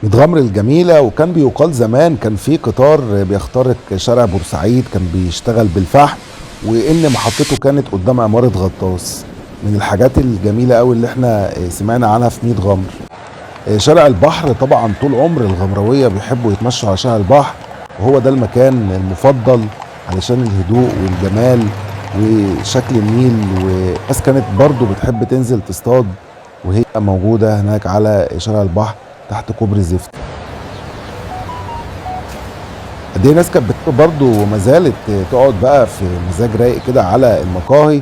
ميت غمر الجميلة. وكان بيقال زمان كان في قطار بيخترق شارع بورسعيد، كان بيشتغل بالفحم، وإن محطته كانت قدام عمارة غطاس. من الحاجات الجميلة قوي اللي احنا سمعنا عنها في ميت غمر. شارع البحر طبعا طول عمر الغمراوية بيحبوا يتمشوا على شارع البحر، وهو ده المكان المفضل علشان الهدوء والجمال وشكل النيل. والناس كانت برضو بتحب تنزل تصطاد وهي موجودة هناك على شارع البحر تحت كوبري زفت. قد ايه ناس كانت برضو وما زالت تقعد بقى في مزاج رايق كده على المقاهي،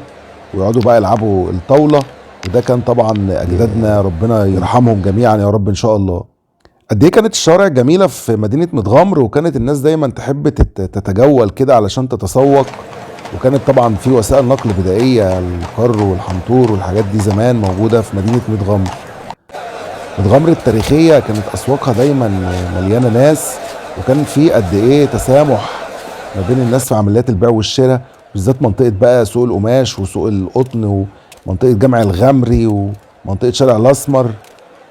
ويقعدوا بقى يلعبوا الطاولة. وده كان طبعا اجدادنا ربنا يرحمهم جميعا يا رب ان شاء الله. قد ايه كانت الشوارع جميلة في مدينة ميت غمر، وكانت الناس دايما تحب تتجول كده علشان تتسوق. وكانت طبعا في وسائل نقل بدائية، الكر والحنطور والحاجات دي زمان موجودة في مدينة ميت غمر. ميت غمر التاريخية كانت اسواقها دايما مليانة ناس، وكان في قد ايه تسامح ما بين الناس في عمليات البيع والشراء، بالذات منطقة بقى سوق القماش وسوق القطن ومنطقة جامع الغمري ومنطقة شارع الاسمر.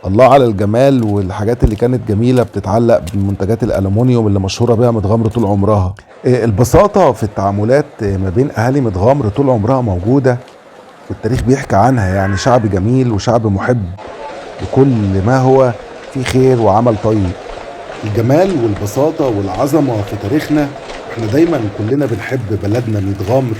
الله على الجمال والحاجات اللي كانت جميلة بتتعلق بمنتجات الألمونيوم اللي مشهورة بها ميت غمر طول عمرها. البساطة في التعاملات ما بين أهالي ميت غمر طول عمرها موجودة، والتاريخ بيحكي عنها. يعني شعب جميل وشعب محب لكل ما هو فيه خير وعمل طيب. الجمال والبساطة والعظمة في تاريخنا. احنا دايما كلنا بنحب بلدنا ميت غمر،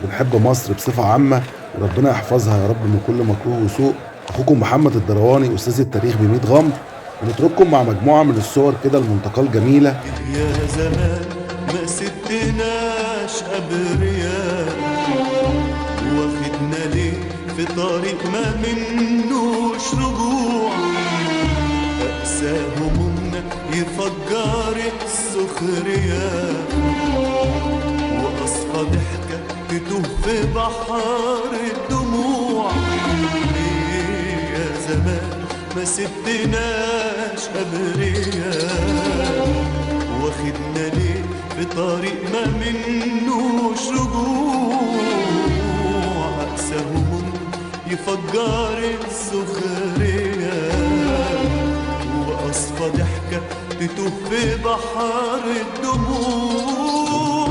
ونحب مصر بصفة عامة، وربنا يحفظها يا رب من كل مكروه وسوء. اخوكم محمد الدرواني استاذ التاريخ بميت غمر، ونترككم مع مجموعة من الصور كده المنتقاه الجميلة. يا زمان ما سبتناش ابرياء، واخدنا ليه في طريق ما منوش رجوع، اقسى همومنا يفجر السخرية، واصفى ضحكه تتوه في بحر الدموع. يا زمان ما سبتناش أبرياء، واخدنا ليه في طريق ما منوش رجوع، أقسى هموم يفجر السخرية، وأصفى ضحكة تتوه في بحر الدموع.